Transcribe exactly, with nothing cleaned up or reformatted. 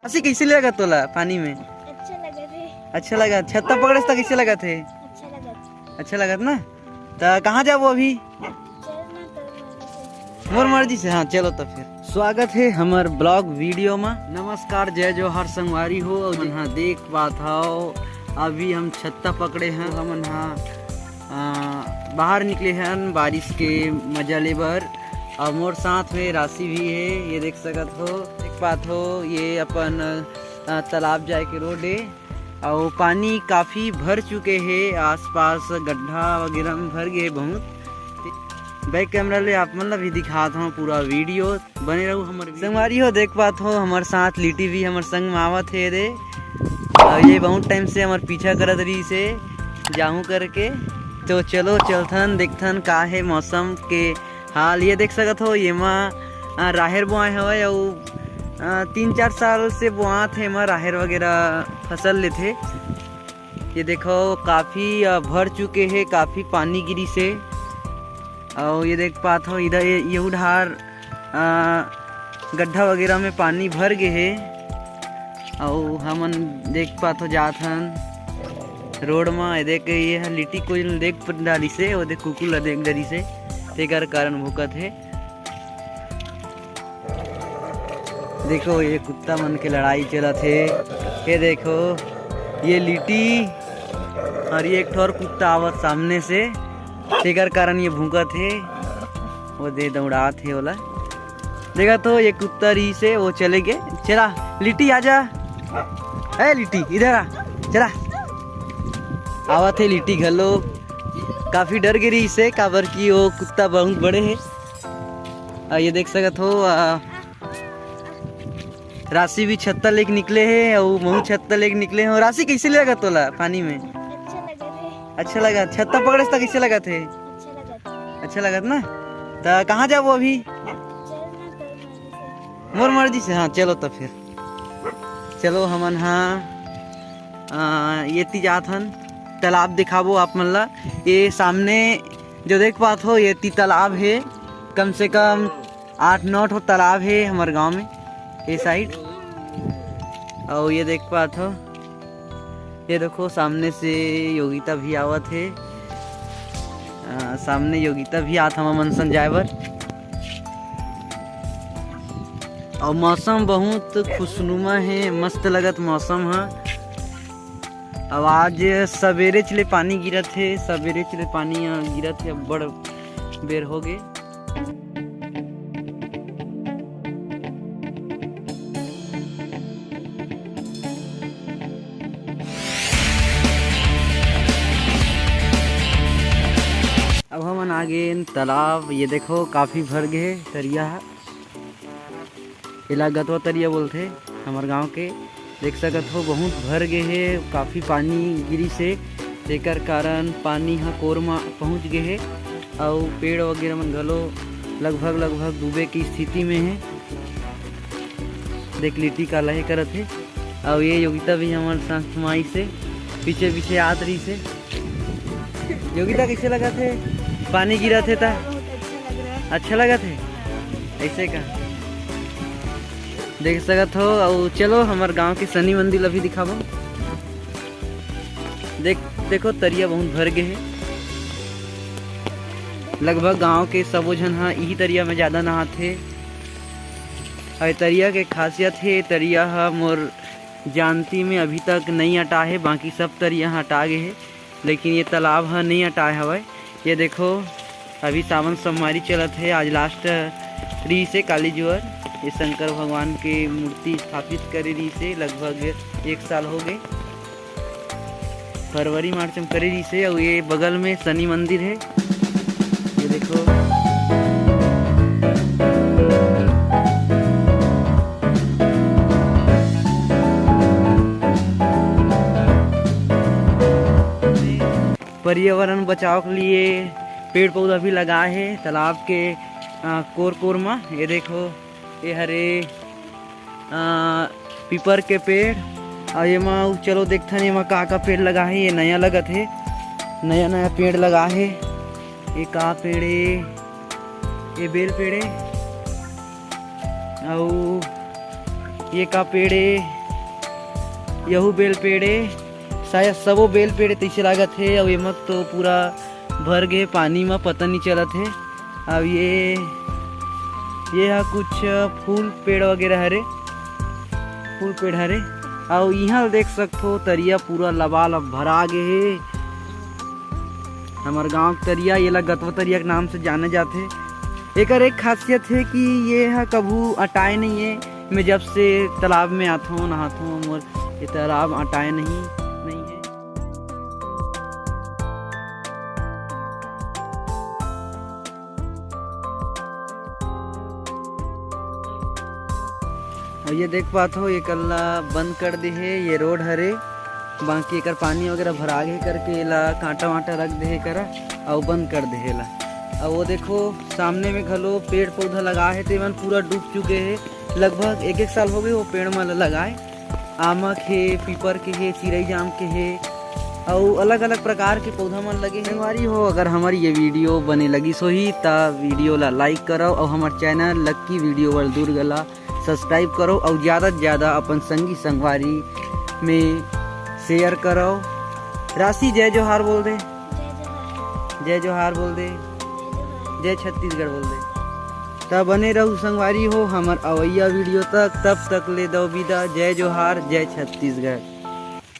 राशि, कैसे लगत तोला पानी में? अच्छा लगत हे। अच्छा लगत? छत्ता पकड़े से त कैसे लगत हे? अच्छा लगत। अच्छा लगत ना? त कहाँ जाबो अभी? चल ना, तोर मर्जी से। मोर मर्जी से, हाँ, चलो तो फिर। स्वागत है हमर blog video में। नमस्कार, जय जोहार संगवारी हो। और यहाँ देख पात हव, अभी हम छत्ता पकड़े हैं। हमन हा, आ, बाहर निकले हन बारिश के मजा ले बर। और मोर साथ में राशि भी है, ये देख सकत हो, देख पात हो, ये अपन, आ, तालाब जाए के road है। और पानी काफ़ी भर चुके है, आसपास गड्ढा वगैरह में भर गए बहुत। Back camera ले आप मन ला भी दिखात हूँ पूरा video। बने रहू हमर संगवारी हो। देख पात हो, हमर साथ लिटी भी हमर संग में आवत हे रे। और ये बहुत time से हमर पीछा करत रहिस हे, जाहूं करके। तो चलो चलथन, देखथन का हे मौसम के हाल। ये देख सकत हो, येमा, आ, राहेर बोआए हवय, अउ, आ, तीन चार साल से बोआत हे, एमा राहेर वगैरह फसल लेथे। ये देखो, काफ़ी, आ, भर चुके हे, काफ़ी पानी गिरिस हे। अउ ये देख पात हो, इधर ये, ये उधार, आ, गड्ढा वगैरह में पानी भर गे हे। अउ हमन देख पात हो, जात हन road म। ये देख, ये ह लिट्टी कोई ल देख डारिस हे, वो देख कुकुर ला देख डारिस हे, तेकर कारण भूकत हे। देखो, ये कुत्ता मन के लड़ाई चलत हे। ये देखो, ये लिट्टी और ये एक ठो और कुत्ता आवत सामने से, तेकर कारण ये भूकत हे। वो दे दौड़ात हे ओला। देखा तो ये कुत्ता रहिस हे, वो चले गे। चला लिट्टी, आजा। ए लिट्टी, इधर आ। चला। आवत हे लिट्टी घलो। काफ़ी डर गे रहिस हे, काबर कि वो कुत्ता बहुत बड़े हे। आ, ये देख सकत हो, आ, राशि भी छत्ता लेके निकले हे, अउ महू छत्ता लेके निकले हो। राशि, कैसे लगत तोला पानी में? अच्छा लगत हे। अच्छा लगत? छत्ता पकड़े से त कैसे लगत हे? अच्छा लगत। अच्छा लगत ना? त कहाँ जाबो अभी? चल ना, तोर मर्जी से। मोर मर्जी से? हाँ, चलो तो फिर। चलो, हमन हा, आ, ये ती जात हन, तालाब दिखाबो आप मन ला। ये सामने जो देख पात हो, ये ती तालाब हे, कम से कम आठ नौ ठो तालाब हे हमर गांव में, ये side। अउ ये देख पात हो, ये देखो, सामने से योगिता भी आवत हे। आ, सामने योगिता भी आत हवय हमन सन जाए बर। अउ मौसम बहुत खुशनुमा हे, मस्त लगत मौसम ह। अउ आज सवेरे चले पानी गिरत हे, सवेरे चले पानी, अ, गिरत हे, अब्बड़ बेर हो गे। अब हमन आ गेन तालाब। ये देखो, काफी भर गे हे तरिया ह। एला गतवा तरिया बोलथे हमर गांव के। देख सकत हो, बहुत भर गे हे, काफी पानी गिरिस हे, तेकर कारण पानी ह कोर म पहुंच गे हे, अउ पेड़ वगैरह मन घलो लगभग, लगभग डूबे की स्थिति में हे। देख, लिट्टी का लहे करत हे, अउ ये योगिता भी हमर साथ म आइस हे, पीछे पीछे आत रहिस हे। योगिता, कैसे लगत हे? पानी गिरत हे त? बहुत अच्छा लग रहा है। अच्छा लगत हे? ऐसे का? देख सकत हो। अउ चलो, हमर गांव के शनि मंदिर अभी दिखाबो। देख, देखो, तरिया बहुत भर गे हे। लगभग गांव के सबो झन ह इही तरिया में ज्यादा नहाथे। अउ ए तरिया के खासियत हे, ए तरिया ह मोर जानती में अभी तक नइ अटा हे, बाकी सब तरिया ह अटा गे हे, लेकिन ये तालाब ह नइ अटाए हवय। ये देखो, अभी सावन सोमवारी चलत हे, आज last रहिस हे काली जुवर। ये शंकर भगवान के मूर्ति स्थापित करे रहिस हे, लगभग एक साल हो गे। फरवरी मार्च में करे रहिस हे, अउ ये बगल में शनि मंदिर हे। ये देखो, पर्यावरण बचाव के लिए पेड़ पौधा भी लगाए हे तालाब के, अ, कोर कोर मा। ये देखो, ये हरे, अ, पीपर के पेड़। अउ एमा चलो देखथन, एमा का का पेड़ लगा हे। ये नया लगत हे, नया नया पेड़ लगा हे। ये का पेड़ हे? ये बेल पेड़ हे। अउ ये का पेड़ ए? यहू बेल पेड़ ए। शायद सबो बेल पेड़ ए तइसे लागत हे। अउ एमा तो पूरा भर गे पानी म, पता नहीं चलत हे। अउ ये, ये हा कुछ फूल पेड़ वगैरह हरे, फूल पेड़ हरे। अउ इहाँ ल देख सकथो, तरिया पूरा लबालब भरा गे हे। हमर गांव के तरिया, येला गतवा तरिया के नाम से जाने जाथे। एकर एक खासियत हे कि ये ह कभू अटाए नहीं है। मैं जब से तालाब में आथों, नहाथों, मोर ये तालाब अटाए नहीं, नहीं है। अउ ये देख पाथो, ये कल्ला बंद कर दे हे, ये रोड हरे, बाकी एकर पानी वगैरह भरा गे करके एला कांटा वांटा रख दे हे करा, अउ बंद कर दे हे एला। अउ वो देखो, सामने में घलो पेड़ पौधा लगा हे, तेमन पूरा डूब चुके हे। लगभग एक एक साल हो गए वो पेड़ मन ल लगाए। आमा के हे, पीपर के हे, चिरई जाम के हे, अउ अलग-अलग प्रकार के पौधा मन लगे हे। संगवारी हो, अगर हमर ये वीडियो बने लगिस होही, त वीडियो ला like करव अउ हमर channel lucky video world Durg ला subscribe करव अउ ज्यादा से ज्यादा अपन संगी संगवारी में share करव। राशि, जय जोहार बोल दे। जय जोहार। जय जोहार बोल दे। जय जोहार। जय छत्तीसगढ़ बोल दे। त बने रहू संगवारी हो हमर अवइया वीडियो तक। तब तक ले दव विदा। जय जोहार, जय छत्तीसगढ़।